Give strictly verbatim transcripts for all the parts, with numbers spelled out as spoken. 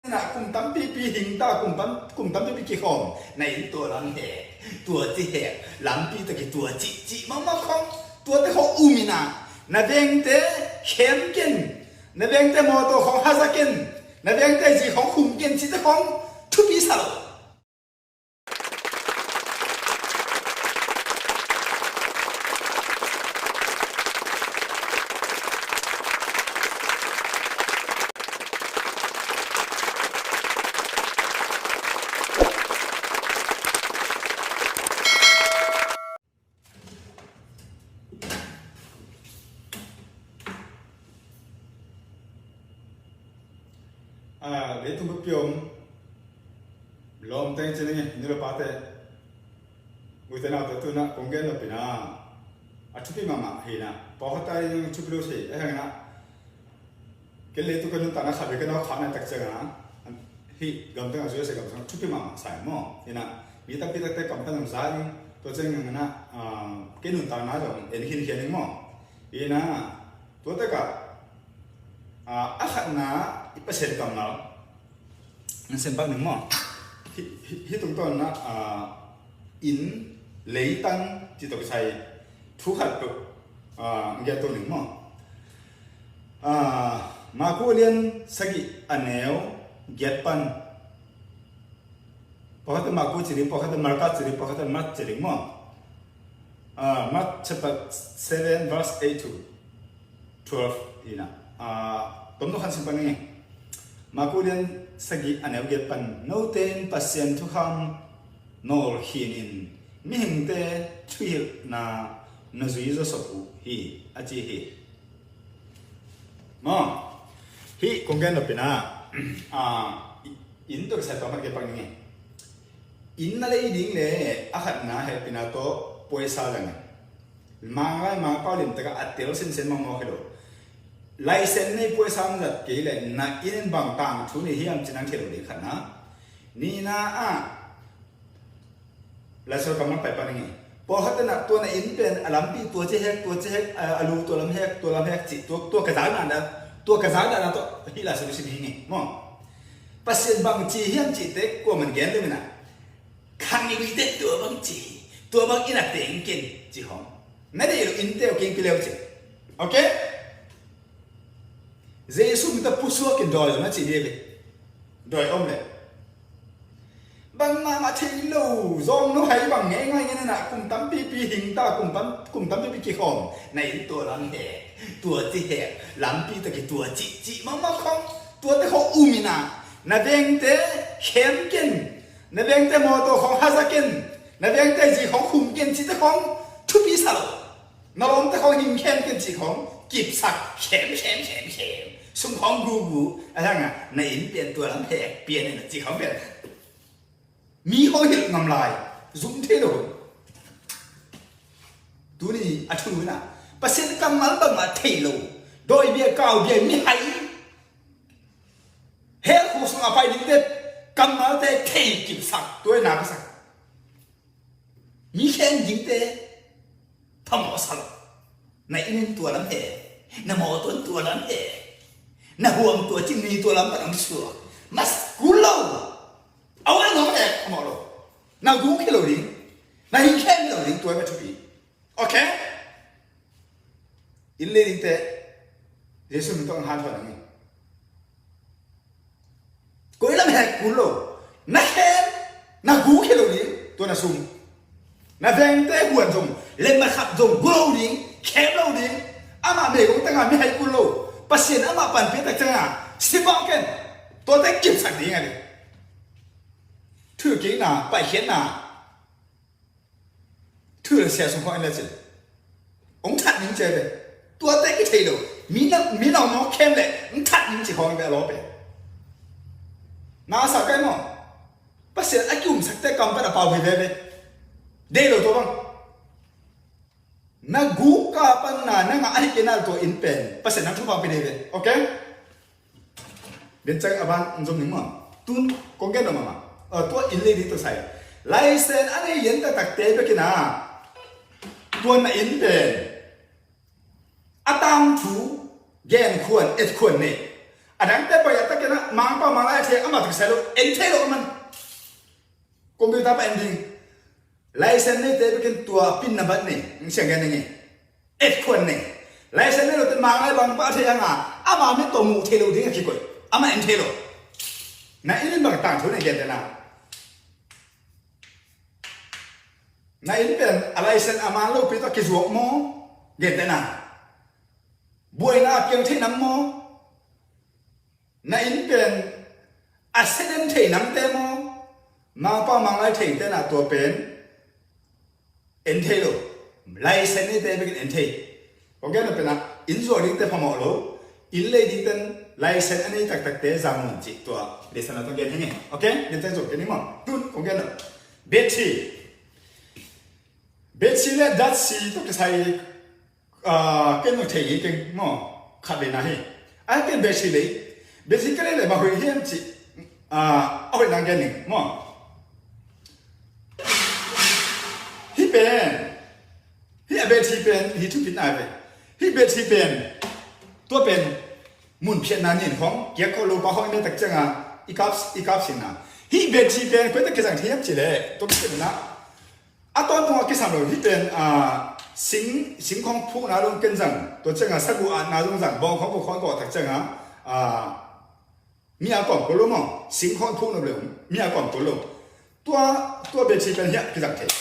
Na kum tampipi hing ta, kum tam, kum tampipi kikhawm. Na inn tua lam hek, tua ci hek, lampi tawh kitua cih, cih mahmah khawng, tuate khawng um in ah, na vengte khem ken, na vengte mawtaw khawng haza ken, na vengte zi khawng khum ken, cihte khawng thupi sa lo. A, leitung bup pi om lawmte ci ning e, nu le pate, ute naute, tu-in ah kong gen nop pen ah, a thupi mahmah hi in ah, pawlkhatte in thupi lo thei, ahih hangin ah, ken leitung ka nuntakna khat vei ka na khahna tak ciangin ah, hih gamteng ah, U S A gamteng ah thupi mahmah sa ing maw. Hi in ah, mi tampi takte kampau zong za ing, tua ciangin ah, a, ken nuntakna zong en khinkhian ing maw. Hi in ah, tua tak ah, a, a khatna, i Pasian kammal, na sem pak ning maw. Hih, hih, hih tungtawn ah, a, inn, leitang cih tawh kisai thu khat peuh, a, gen to ning maw. A, Marku lian sagih a neu giat pan, pawlkhatte Marku ci ding, pawlkhatte Marka ci ding, pawlkhatte Mark ci ding maw. A, Mark chapter seven verse eight to twelve hi in ah, a, tomno khat sim pak ning e. Marku lian sagih a neu giat pan, note in Pasian thukham nawl khin in, mihingte thuhilhna na zui zawsop uh hi, a ci hi. Maw, hih kong gen nop pen ah, a, inn tawh kisai tawm khat gen pak ning e. Inn na lei ding le a khatna hehpihna tawh paisa zang in. Manglai Mangpau lim tak ah a tel sinsen mawkmawk hi lo. License nei, paisa na zat kei leh na inn in bang tangthu nei hiam cih nang thei lo ding, khatna. Nihna ah, Lai Siangtho kammal pai pan ing e. Pawlkhatte in ah tua na inn pen a lampi tua ci hek, tua ci hek, a, a lu tua lam hek, tua lam hek cih, tua, tua ka zak dan, tua ka zak dan tawh hih Lai Siangtho sim hi ing e maw. Pasian bang ci hiam cihte kuaman gen lo in ah, khang luite tua bang ci hi, tua bang inn ah teng ken cih khawng, na deih loh innte uh kei pi le uh ci. Ok? Jesu min tawh pusuak in dawi om na ci ding hi ve. Dawi om leh bang mahmah thei lo, zawng lo hai bang ngeingai ngen in ah, kum tampipi hing ta, kum tam, kum tampipi kikhawm. Na inn tua lam hek, tua ci hek, lampi tawh kitua cih, cih mahmah khawng, tuate khawng um in ah, na vengte khem ken, na vengte mawtaw khawng haza ken, na vengte zi khawng khum ken, cihte khawng thupi sa lo. Na lawmte khawng hing khem ken cih khawng kipsak, khem, khem, khem, khem, sum khawng gugu, ahih hangin na inn pen tua lam hek pian in a cih khawng pen mi khawng hilh ngam lai, zum thei lo. Tuni a thu in ah, Pasian kammal bangmah thei lo, dawi bia, kau bia, mihai, hell khuk sungah pai dingte kammalte thei kipsak, tua in na ka sak. Mi khen dingte phamawh sa lo. Na inn in tua lam hek, na mawtaw in tua lam hek, na huam tua ci, ni tua lam pan hong suak, mas kul lo. A wan hong hek phamawh lo. Na guk hi lo ding, na hing khem hi lo ding, tua hi bek thupi. Ok? Inn lei dingte Jesu min tawh hong hanthawn ning. Koi lam hek kul lo. Na khem, na guk hi lo ding, tua na sum. Na vengte huan zong, lemmat khat zong gu lo ding, khem lo ding. Amah meigong tangah mihai kul lo. Pasian amah panpih tak ciangah si pawh ken, tuate kipsak ding a ding. Thukikna, paikhiatna, thu le sia sung khawng en le cin, hong that ning ci ve. Tuate kithei lo. Mi na, mi na hong khem le hong that ning ci khawng ve a lawp e. Na sa kai maw? Pasian a kiumsakte kam pan a pau hi veve. Deih lo tua bang. Na guk ka pan na, na ngah ahih kei na tua inn pen Pasian nang thupha pia ding ve. Ok? Biancang a ban zom ning maw. Tun kong gen lo mahmah. Tua inn lei ding tua sai. Laisen a nei lian taktakte bek in a, tua na inn pen a tangthu genkhuan, etkhuan nei. A dangte pai a takin a Mangpau Manglai a thei, amah tawh kisai lo, en thei lo a man. Computer pan en ding. License neite bekin tua pin na bat nei, ng siang gen ding e. Et khuan nei. License nei lo te Manglai bang pah thei a nga, ama mit tawh muh thei lo ding a kikoih. Ama en thei lo. Na inn in bang tangthu nei gen te na. Na inn pen a license a man lopi tawh kizuak maw? Gen te na. Buaina a piang thei nam maw? Na inn pen a sedem thei namte maw? Mangpau Manglai thei te na tua pen en thei lo. License neite bekin en thei. Kong gen lo pen a inn zuak dingte phamawh lo. Inn lei dingten license a nei taktakte zang un cih tua. License a tong gen henge. Ok? License zuak kei ni maw? Tun kong gen lo. Battery. Battery le datsi tawh kisai, ah, ken nong thei hi keng maw? Khat veina hi. Ai ken battery lei. Battery ka lei le bang hoih hiam cih, ah, a hoih nang gen ning maw? Hi pen. Hi a battery pen hi thupit nai ve. Hi battery pen. Tua pen. Mun phiatna nin khong. Kiak ko lo pa khong i ne tak cianga. I kap, i kap sinna. Hi battery pen. Koi tak kizang thei hiam cih le. Tua kizang na. A tawntung a kisam lo hi pen, ah, sing, sing khong phukna zong ken zang, tua ciangin sagu atna zong zang, bawng khong, bawng khong kawh tak ciangin, ah, mi a kawm ko lo maw, sing khong phuk nop le um, mi a kawm ko lo. Tua, tua battery pen hiah kizang thei.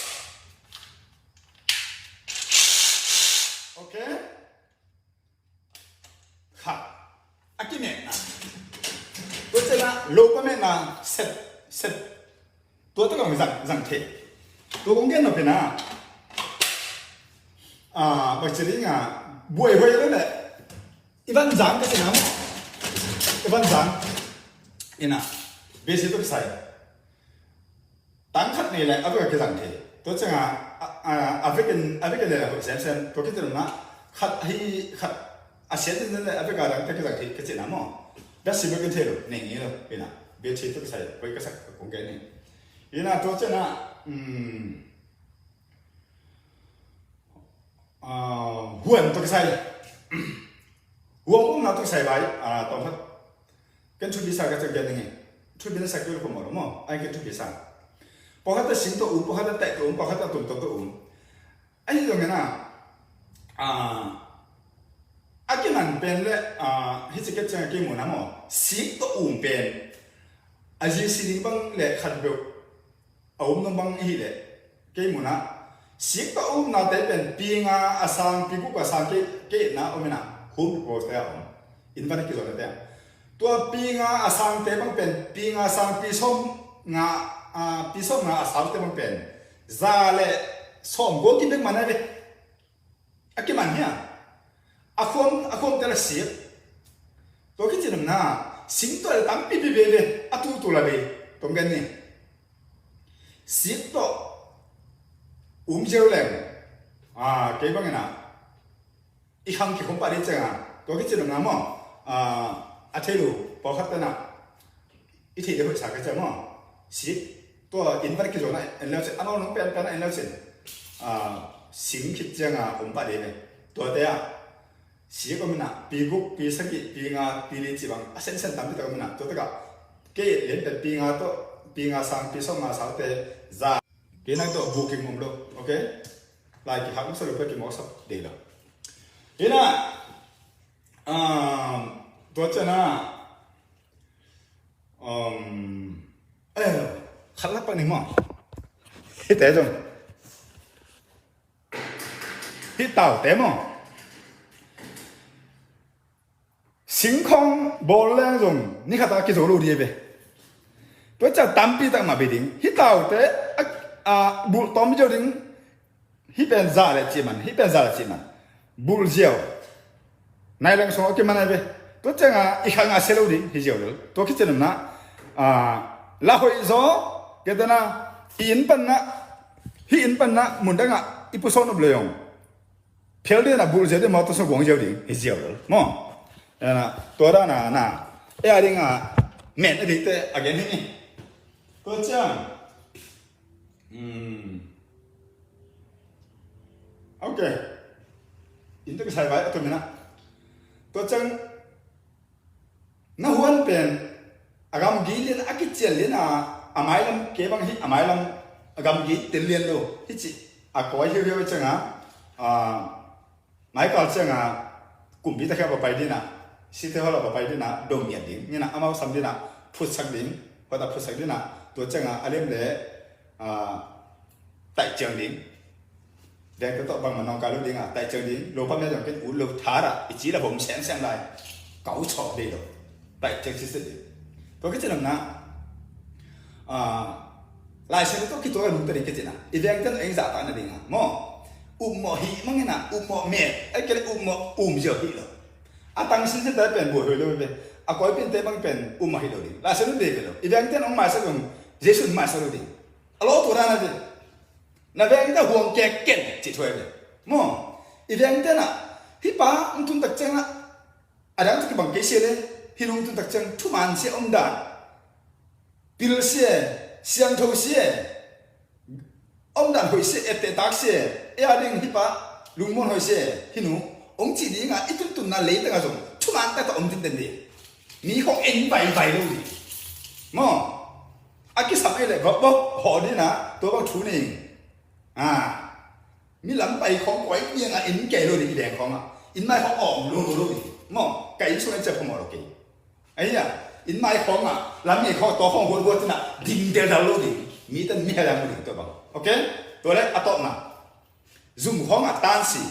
Ok. Khat. A kimetna. Tua ciangin lo pa metna set, set. Tua tawh kong zang, zang thei. Tua kong gen nop ina. Ah, bang ci ding a, buai huai lo le. I van zang ka ci na maw. I van zang. Ina. Basic tua kisai. Tang khat nei le a vek a kizang thei. Tua ciangin a, a, a vek in, a vek in le la hoih semsem. Tua kizang na khat hi khat a sian in le a vek a dang te kizang thei ka ci na maw. Datsi vek in thei lo, nei ngi lo. Ina, battery tua kisai, hoih ka sak kong gen ni. Ina tua ciangin, um, ah, huan tua kisai. Huan umna tua kisai vai, ah, tawm khat. Ken thupi sa ka ciang gen ngi. Thupi na sa kei lo phamawh lo maw. Ai ken thupi sa. Pawlkhat a sing tawh um, pawlkhat a taih tawh um, pawlkhat a tum tawh um. Ahi zongin a, a, a kiman pen le, a, hi ci kei ciang a kei muhna maw. Sik tawh um pen. A zi si ding bang le khat beuh. A um nong bang ihi le. Kei muhna. Sik tawh umnate pen pi nga a sang, pi guk a sang kei, kei na um ina. Home report te a um. Inn van a kizawhna te a. Tua pi nga a sangte bang pen, pi nga sang, pi sawm nga, a, pi sawm nga a sangte bang pen. Za le sawm gol kim bek man a ve. A kiman hia. A khuam, a khuam te la siak. Tua kici nang na, sing tua le tampi pi be ve, a tu tu la ve. Tom gen ni. Sik tawh um ziau leng. A, kei bangin a. I khang kikhum pah ding ciangin, tua kici nang na maw, a, a thei lo, pawlkhat tena, i thei ding hoih sa ka ciang maw, sik, tua inn van kizawhna en leu cin, a nawl nung pen pen en leu cin, a, sing khit ciangin um pah ding ve, tuate ah, sik om ina, pi guk, pi sagih, pi nga, pi li ci bang, a sensen tampi tak om ina, tua tak ah, kei lian pen pi nga tawh, pi nga sang, pi sawm nga sangte, za, kei nang tawh buking om lo, ok? Lai kihak masa lo, pia kimawksak dei lo. Ina, um, tua ciang a, um, eh, khat lak pak ni maw. Hihte zong. Hih taute maw. Singkhong bawl leng zong ni khat a kizo lo ding hi ve. Tua ciang tampi tak mah bei ding. Hih taute a, a, bulh tawm ziau ding. Hih pen za le cih man, hih pen za le cih man. Bulh ziau. Nai leng sung a kiman ai ve. Tua ciangin i khang a sia lo ding hi ziau lel. Tua kici nopna, a, la hoih zaw, kei tena, i inn panna, hih inn panna mundangah i pusawn up lei ong. Phel ding a bulh ziau ding maw, tua sung guang ziau ding hi ziau lo maw. Tua dana na, e a ding a men a dingte a gen hi. Tua ciang, um, ok. Inn tua kisai vai a tua mina. Tua ciang Na huan pen a gamgi lian a kician lian a, a mailam kei bang hi, a mailam a gamgi tel lian lo hi ci. A kawi hiuhiu cianga, a, maikal cianga kumpi takhial va pai dina, site hol va pai dina, dong ngiat ding nina, amau sam dina, phutsak ding, hota phutsak dina, tua cianga a liam le, a, taih ciang ding. Dengte tawh bangmah nawngkai lo ding a, taih ciang ding, lo pam ya zong ken ut lo thara, i ci la vom semsem lai. Kau chaw dei lo. Taih ciang sisel ding. Tua kici namna, a, Lai Siangtho tawh kituak a nungta ding kici na. I vengte no eng zahtak na ding a. Maw, upmawh hih mangin a, upmawh met, ai kele upmawh um ziau hih lo. A tang sinsin ta pen buai hoi lo pen. A koi pinte bang pen upmawh hih lo ding. Lai Siangtho dei ve lo. I vengte no ong maisak zong, Jesu maisak lo ding. A lo tua na ding. Na vengte huang kek ken, ci thuai ve. Maw, i vengte na, hih pa, ong tun tak ciang a, a dang tu kibang kei sia le, hih nung tun tak ciang, thuman sia om dan. Pil sia, siangtho sia, om dan hoi sia, etteh tak sia, e a ding hih pa, lungmuan hoi sia, hih nu, ong ci ding a, i tuntun na leitang a zong, thuman tak ta om tinten ding. Mi khong en vaivai lo ding. Maw, a kisam ei le, vok vok, haw ding na, tua bang thu ning. A, mi lam pai khong koi piang a in kei lo ding i veng khong a. In mai khong awm lo lo lo ding. Maw, ka in sung en cia phamawh lo kei. Ahi a, in mai khong a, lam ngei khong a, tua khong huat huat tina, ding del dal lo ding. Mi ten mi hei lam ding tua bang. Ok? Tua le, a tawpna. Zum khong a tansi.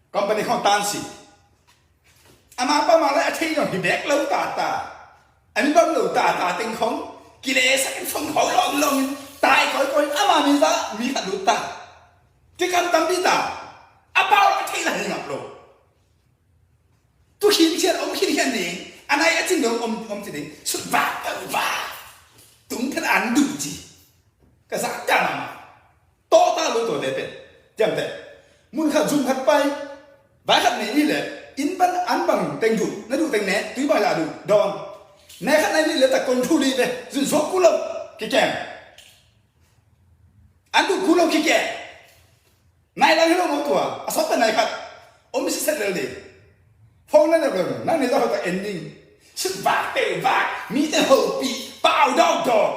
Company khong tansi. Ama pa ma lai a thei zong hi bek lo tata. A mi bang lo tata teng khong. Kile sak in song khong long long in. Tai koi koi. Ama mi za mi khat lut ta. Kikam tampi ta. A pau a thei la hi ngap lo. Tu khin khian om khin khian ding. A nai a cin dong om om ci ding. Sut va ta va. Tung than an du ci. Ka zak ta ma ma. Tawta lo tuate pen. Ciamteh. Mun khat zum khat pai. Vai khat nei ni le. Inn pan an bang teng duh. Na duh teng ne. Tui bang la duh. Dawn. Nai khat nai ni le tak kon thu li ve. Zun zuak ku lo. Kikem. An duh ku lo kikem. Nai lang hi lo mo tua. A sawt ta nai khat. Om si set lel ding. Phone na nep lem, nang ni zah ta en ding. Sut vak te vak, mi te hopih, pau dawk dawk.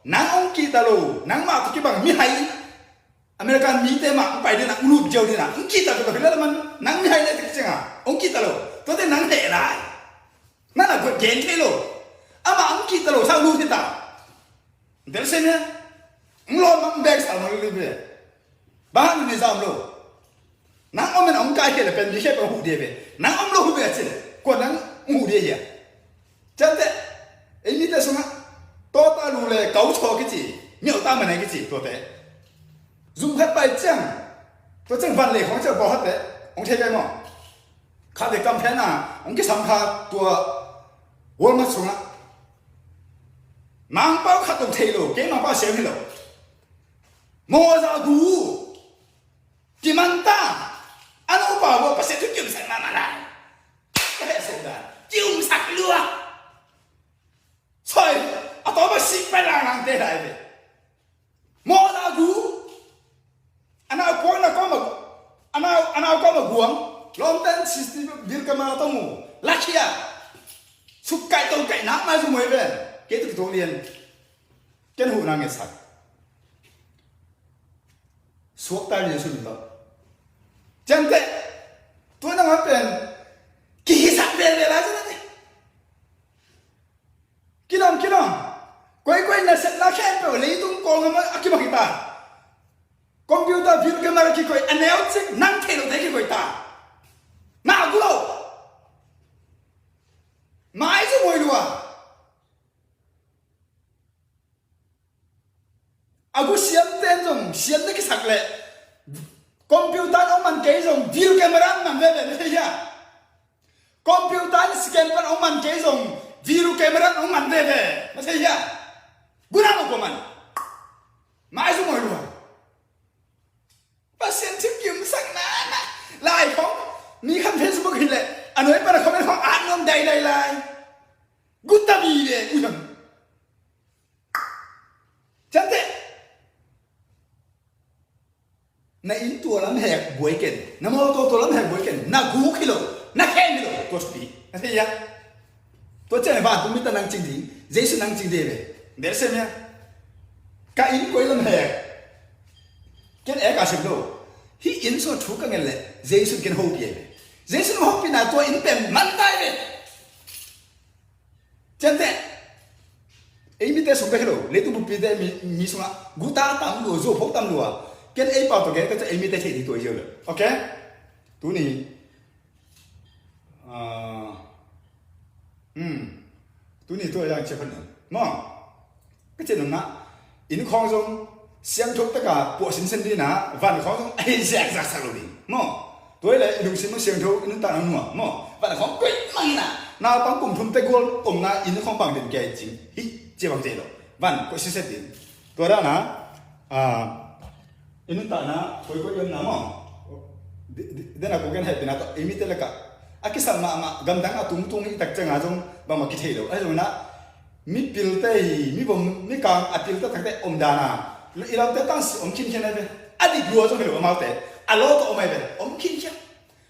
Nang ong kihta lo, nang mah tu kibang mi hai. American mi te mah ong pai dina, ong lut geu dina, ong kihta lo, lo hi la man, nang mi hai le te kicenga, ong kihta lo, tua te nang heh lai. Nang na guat gen thei lo. Amah ong kihta lo, sa ong lut hi ta. Del sem ya. Ong lo mang bek sa mang li be. Bang hang ni zam lo. Nang om en ong kai khia le pen mi khia pen hu dia ve. Nang om lo hu ve a ci le. Kua nang hu dia hia. Ciamteh. Ei mi te sungah. Tawta lu le kau chaw kici. Miau ta ma nai kici tuate. Zum khat pai ciang. Tua ciang van le khong ciang bawl khat te. Ong thei ve maw. Khat te kam phen a. Ong kisam kha tua. Walmart sungah. Mangpau khat ong thei lo. Kei mangpau siam hi lo. Mawza gu. Kiman ta. A no pa bo Pasian thu kiumsak mahmah lai. Ka heh sawm dan. Kiumsak lua. Soi. A tawh ba sik pai lang lang te lai ve. Mawza gu. A nau kawm a kawm a. A nau, a nau kawm a guang. Lawmten C C T V bil ka ma tawh mu. Lakhia. Suk kai tawh kai nak mai zu muai ve. Kei tu kitu lian. Ken hu na nge sak. Suakta Jesu min tawh. Ciamteh. Tua nang a pen. Kihisak veve lai zan a te. Kilawm, kilawm. Koikoi nasepna khempeuh leitung kawlgam a kimak hi ta. Computer, video camera kikoih a neu cik nang theih loh te kikoih ta. Na gu lo. Mai zu muai lua. A gu siamte in zong siam na kisak leh computer in hong man kei zong video camera in man veve na thei hia? Computer in scan pan hong man kei zong video camera in hong man veve na thei hia? Gu na lo kua man. Mai zu muai lua. Pasian thu kiumsak na na. Lai khong mi khan Facebook hi leh a nuai pan a comment khong at nuam dai dai lai. Gu ta bi ve u hiam. Ciamteh. Na inn tua lam hek buai ken. Na mawtaw tua lam hek buai ken. Na guk hi lo. Na khem hi lo. Tua thupi. Na thei hia? Tua ciang vantung mite nang cing ding, Jesu nang cing ding ve. Del sem ia. Ka inn koi lam hek. Ken e ka sem lo. Hih inn sung thu ka ngen leh Jesu ken hopih e ve. Jesu hopihna tua inn pen man tai ve. Ciamteh. Ei mite sung bek hi lo, leitung buppite mi, mi sungah guta tam lua, zuau phok tam lua. Ken ei pau tawh gen ka ciah ei mite thei ding tua hi lo. Ok? Tuni. Ah, hmm. Tuni tua yang cia phan maw. Ka cih nungah inn khawng zong siangtho taka puah sinsen ding a, van khawng zong a hi ziakzak sak lo ding maw. Tua hi leh i lungsim hong siangtho, i nuntakna nuam maw. Van khawng koih mang in a, naupang kum thum te gual omna inn khawng bang den kei cing hi, cia bang cia lo. Van koih sinsen ding. Tua dan a, ah, i nuntakna koikoi i omna maw. Di, di, den a ko ken hehpihna tawh i mite lakah a kisam mahmah gamdang a tungtung i tak ciangah zong bangmah kithei lo. Ahi zongin ah mipilte hi, mivom, mikang a pilte takte om dan a, i lamte tansi om khinkhian ahi ve. A dik lua zong hi lo amaute. A law tawh om ahi ve. Om khinkhian.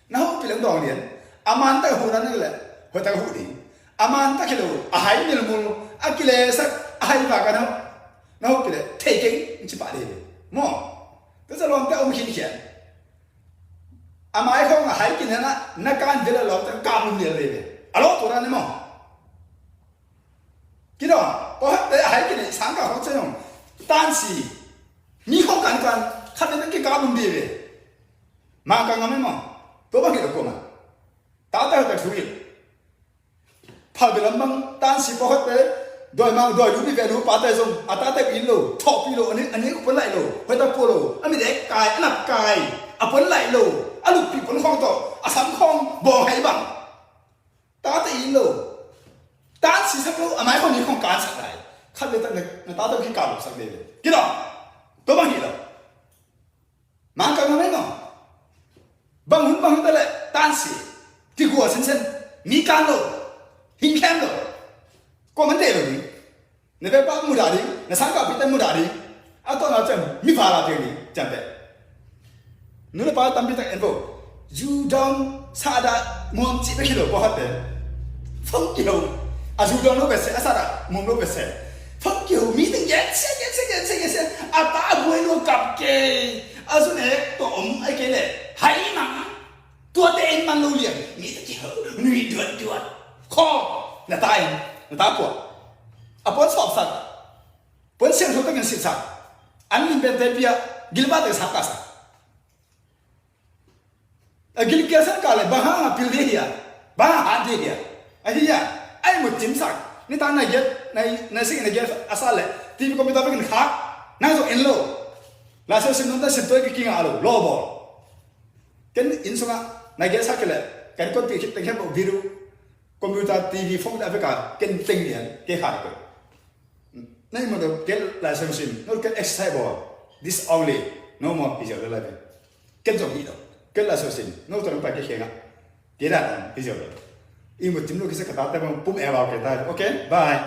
Na hopih leng dawng lian. A man tak a huh na nek leh hoih tak a huh ding. A man tak hi lo, a hai milmul, a kilesak, a hai vak a na, na hopih leh thei keng ci pah dei ve maw. Tua ciang lawmte om khinkhian. A mai khawng a hai kinen ah na kan ve leh lawmte kap lum lian dei ve. A law tua dan e maw. Kidawm, pawlkhatte a hai kinen sangkah khawng ciang tansi, mi khawng kankan, khat vetek kikap lum dei ve. Mangkang ngam e maw. Tua bang hi lo kuamah. Tate hoihtak thu hi. Phalbi lam bang tansi pawlkhatte, dawimang dawilu, mi velu pate zong a tate it lo, thawhpih lo, a ni, a ni puan laih lo, hoihtak pua lo, a mit ek kai, a nap kai, a puan laih lo, a luppih puan khawng tawh a sam khawng bawng hai bang. Tate it lo. Tansi sak lo, a mai khawng ni khawng kansak lai. Khat vetek na, na tate kikap lo sak dei ve. Kidawm. Tua bang hi lo. Mangkang ngam e maw. Bang hun bang hun ta leh tansi. Kigual sinsen. Mi kan lo. Hing khem lo. Kua man dei lo ding. Na vekpa mudah ding. Na sangkahpihte mudah ding. A tawh na ciang mi vala piang ding. Ciamteh. Nu le pa tampi tak en vo. Zu dawng sa dah muam cih bek hi lo pawlkhatte. Phone kiho. A zu dawng lo bese, a sa dah muam lo bese. Phone kiho, meeting gensia, gensia, gensia, gensia. A ta a buai lo kap kei. A zu nek tawh om ai kei leh hai mang. Tuate en man lo liang. Meeting kiho, nui duat duat. Khaw, na ta in, na ta puah. A puan sawpsak. Puan siangtho takin sitsak. An min pente pia, gilbate sak ta sak. A gilkial san kah leh bang hang a pil ding hia, bang hang a hat ding hia. Ahi hia, a ihmut cimsak. Nitak nai giat, nai, nai sik nai giat a sa leh T V computer vekin khak. Nang zong en lo. Lai Siangtho sim nunte sim tuai kikingah lo, lawbawl. Ken inn sungah nai giat sak kei leh ken kuanpih khit teng khempeuh video, computer, T V, phone a veka ken teng lian, kei khat koih. Na ihmut uh ken Lai Siangtho sim, no ken exercise bawl. This only. No more. Hi ziau le lai pen. Ken zong hi lo. Ken Lai Siangtho sim. No tua nang pai kei khiangah. Kei dan hi ziau le. Ihmut cim lo kisa ka tate bang pum e bau kei ta. Okay, bye.